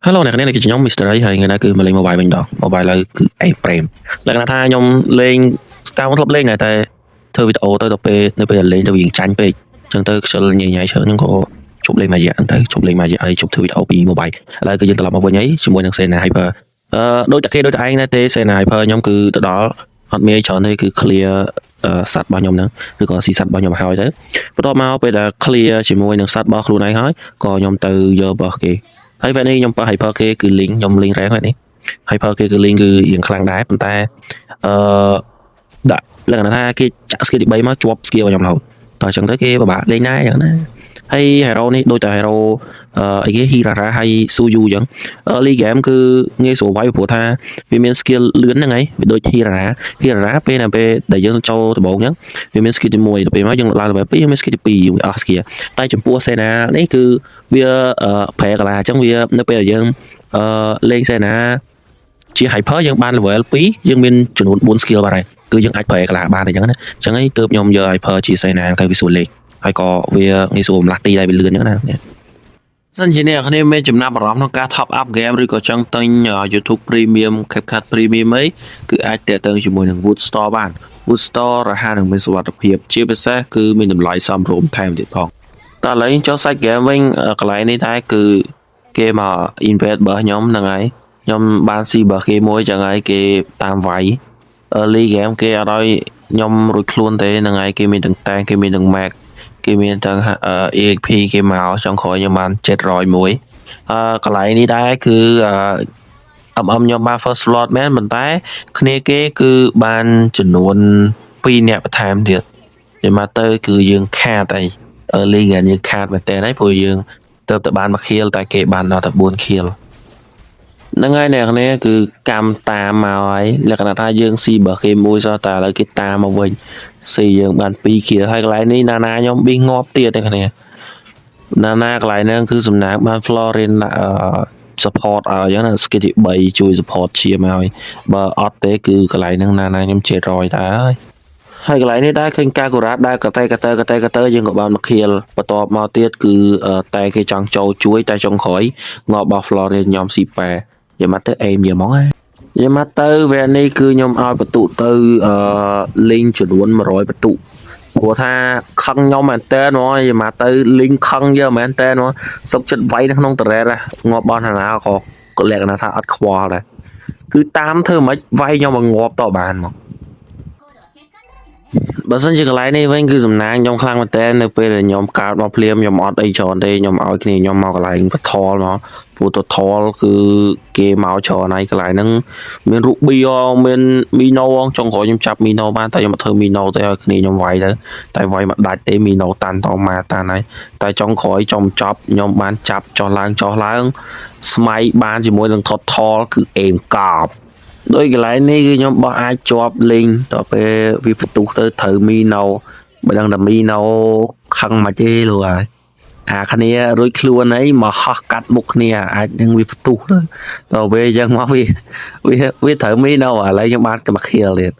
Hello អ្នកនាងនេះគឺជាខ្ញុំ Mr. Ray ហើយថ្ងៃនេះគឺមកលេង Mobile វិញម្ដង Mobile ឡើយគឺ A frame លក្ខណៈថាខ្ញុំលេងកាលមកធ្លាប់លេងដែរតែធ្វើវីដេអូទៅដល់ពេលនៅពេលដែលលេងទៅវាចាញ់ពេកអញ្ចឹងទៅខ្ជិលញ៉ៃញ៉ៃច្រើនខ្ញុំក៏ជប់លេងមួយរយៈទៅជប់លេងមួយរយៈហើយជប់ធ្វើវីដេអូពី Mobile ឥឡូវគឺយើងត្រឡប់មកវិញហើយជាមួយនឹង Sena Hyper អឺដូចតែគេដូចតែឯងដែរទេ Sena Hyper ខ្ញុំគឺទៅដល់អត់មានអីច្រើនទេគឺ clear សត្វរបស់ខ្ញុំហ្នឹងឬក៏ស៊ីសត្វរបស់ខ្ញុំឲ្យទៅបន្ទាប់មកពេលដែល clear ជាមួយនឹងសត្វរបស់ខ្លួនឯងហើយក៏ខ្ញុំទៅយករបស់គេ ហើយវគ្គនេះខ្ញុំប៉ះ hyper គេគឺ Ling ខ្ញុំ Ling rank ហ្នឹងនេះ hyper គេគឺ Ling គឺរៀងខ្លាំងដែរប៉ុន្តែអឺដាក់លក្ខណៈថាគេចាក់ skill ទី3មកជាប់ skill របស់ខ្ញុំរហូតតោះអញ្ចឹងទៅគេពិបាកលេងដែរអញ្ចឹងណាហើយ hero នេះដូចតែ hero អីគេ Hirara ហើយ Suyu អញ្ចឹង early game គឺងាយស្រួលវាយព្រោះថាវាមាន skill លឿនហ្នឹងហើយវាដូច Hirara Hirara ពេលណាពេលដែលយើងចូលដំបូងអញ្ចឹងវាមាន skill ទី1ដល់ពេលមកយើងឡើង level 2យើងមាន skill ទី2វាអស់ skill តែចំពោះ Sena នេះគឺវាប្រែកាឡាអញ្ចឹងវានៅពេលដែលយើងលេង Sena ជា hyper យើងបាន level 2យើងមានចំនួន4 skill បាត់ហើយគឺយើងអាចប្រែកាឡាបានអញ្ចឹងណាអញ្ចឹងហើយទើបខ្ញុំយក hyper ជា Sena ទៅវាស្រួលលេងហើយក៏វាងាយស្រួលបំលាស់ទីដែរវាលឿនអញ្ចឹងណាសិនជាអ្នកគ្នាមានចំណាប់អារម្មណ៍ក្នុងការ top up game ឬក៏ចង់ទិញ YouTube Premium, CapCut Premium អីគឺអាចទាក់ទងជាមួយនឹង Wood Store បាន Wood Store រហ័សនិងមានសុវត្ថិភាពជាពិសេសគឺមានតម្លៃសមរម្យថែមទៀតផងតើឥឡូវចូលសាច់ game វិញកន្លែងនេះដែរគឺគេមក invade របស់ខ្ញុំហ្នឹងហើយខ្ញុំបានស៊ីរបស់គេមួយចឹងហើយគេតាមវាយ early game គេអត់ឲ្យខ្ញុំរួចខ្លួនទេហ្នឹងហើយគេមានទាំងតែងគេមានទាំង max គេមានទាំង EXP គេមកចុងក្រោយខ្ញុំបាន701កន្លែងនេះដែរគឺអឺ MM ខ្ញុំបាន first slot មែនប៉ុន្តែគ្នាគេគឺបានចំនួន2នាក់បន្ថែមទៀតនិយាយមកទៅគឺយើងខាតអី early game យើងខាតមែនតើហើយព្រោះយើងទៅតែបានមួយ kill តែគេបានដល់តែ4 kill ហ្នឹងហើយអ្នកនេះគឺកម្មតាមមកហើយលក្ខណៈថាយើងស៊ីបើគេមួយសោះតែឥឡូវគេតាមមកវិញស៊ីយើងបាន2 kill ហើយកន្លែងនេះណាណាខ្ញុំប៊ីងាប់ទៀតអ្នកនេះណាណាកន្លែងហ្នឹងគឺសំណាងបាន Florin អឺ support ឲ្យអញ្ចឹងណា skill ទី3ជួយ support ឈាមឲ្យបើអត់ទេគឺកន្លែងហ្នឹងណាណាខ្ញុំជេរយតើហើយហើយកន្លែងនេះដែរឃើញកាកូរ៉ាដើរកតេកតើកតេកតើយើងក៏បានមក kill បន្ទាប់មកទៀតគឺតែគេចង់ចូលជួយតែចុងក្រោយងាប់របស់ Florin ខ្ញុំស៊ីប៉ែយកមកទៅអេមយកហ្មងណាយកមកទៅវគ្គនេះគឺខ្ញុំឲ្យបន្ទុទៅអឺលេងចំនួន100បន្ទុព្រោះថាខឹងខ្ញុំមែនតើហ្មងយកមកទៅលីងខឹងយកមែនតើហ្មងសុកចិត្តវាយនៅក្នុងតរ៉េតងាប់បោះណាណាក៏ក៏លក្ខណៈថាអត់ខ្វល់ដែរគឺតាមធ្វើមិនវាយខ្ញុំមកងាប់តបានហ្មងបើសិនជាកន្លែងនេះវិញគឺសំណាងខ្ញុំខ្លាំងមែនតើនៅពេលដែលខ្ញុំកើតមកភ្លាមខ្ញុំអត់អីច្រើនទេខ្ញុំឲ្យគ្នាខ្ញុំមកកន្លែងវថលមកព្រោះតថលគឺគេមកច្រើនហើយកន្លែងហ្នឹងមានរូប៊ីមានមីណូចុងក្រោយខ្ញុំចាប់មីណូបានតែខ្ញុំអត់ធ្វើមីណូទេឲ្យគ្នាខ្ញុំវាយទៅតែវាយមកដាច់ទេមីណូតាន់តមកតាន់ហើយតែចុងក្រោយចំចប់ខ្ញុំបានចាប់ចុះឡើងចុះឡើងស្មៃបានជាមួយនឹងថតថលគឺអេមកប់ដោយកន្លែងនេះគឺខ្ញុំបោះអាចជាប់លេងដល់ពេលវាផ្ទុះទៅត្រូវមីណូបើដឹងតែមីណូខឹងមកទេលោកហើយអាគ្នារួចខ្លួនអីមកហោះកាត់មុខគ្នាអាចនឹងវាផ្ទុះទៅដល់ពេលអញ្ចឹងមកវាវាវាត្រូវមីណូឥឡូវខ្ញុំបានមក kill ទៀត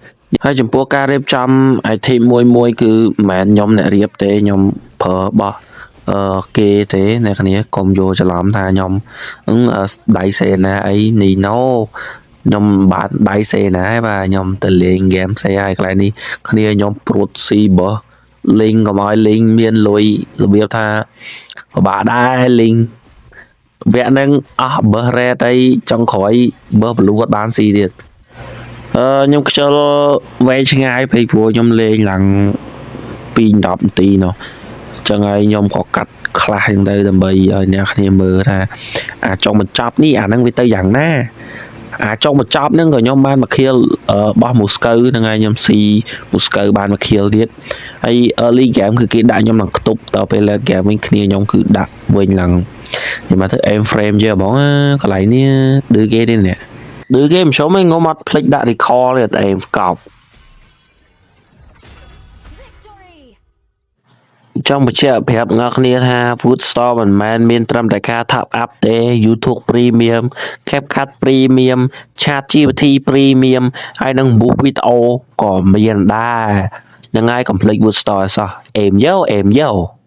ហើយចំពោះការរៀបចំ item មួយមួយគឺមិនមែនខ្ញុំអ្នករៀបទេខ្ញុំប្រើបោះអឺគេទេអ្នកគ្នាកុំយកច្រឡំថាខ្ញុំដៃសេណាអីនីណូខ្ញុំបាទដៃសេណាបាទខ្ញុំទៅលេងហ្គេមសេហើយកន្លែងនេះគ្នាខ្ញុំព្រួតស៊ីបើលេងកុំឲ្យលេងមានលុយរបៀបថាពិបាកដែរលេងវគ្គហ្នឹងអស់បើស red អីចុងក្រោយបើស blue អត់បានស៊ីទៀតអឺខ្ញុំខ្ជិលវែងឆ្ងាយពេកព្រោះខ្ញុំលេងឡើង2 10នាទីនោះចឹងហើយខ្ញុំក៏កាត់ខ្លះចឹងទៅដើម្បីឲ្យអ្នកគ្នាមើលថាអាចុងបញ្ចប់នេះអាហ្នឹងវាទៅយ៉ាងណាអាចុងបញ្ចប់ហ្នឹងក៏ខ្ញុំបានមក kill បោះមូស្កូហ្នឹងហើយខ្ញុំស៊ីមូស្កូបានមក kill ទៀតហើយ early game គឺគេដាក់ខ្ញុំឡើងខ្ទប់តពេល late game វិញគ្នាខ្ញុំគឺដាក់វិញឡើងខ្ញុំមកទៅ aim frame យើហ្មងកន្លែងនេះឌឺគេនេះនេះឌឺគេមិនជុំឯងងំអត់ភ្លេចដាក់ recall ទេអេមកប់ Victory! ចង់បញ្ជាក់ប្រាប់អ្នកគ្នាថា Food Store មិនមែនមានត្រឹមតែការ top up ទេ YouTube Premium, CapCut Premium, ChatGPT Premium ហើយនិង Boost វីដេអូក៏មានដែរហ្នឹងហើយកុំភ្លេច Wood Store ឲ្យសោះអេមយោអេមយោ។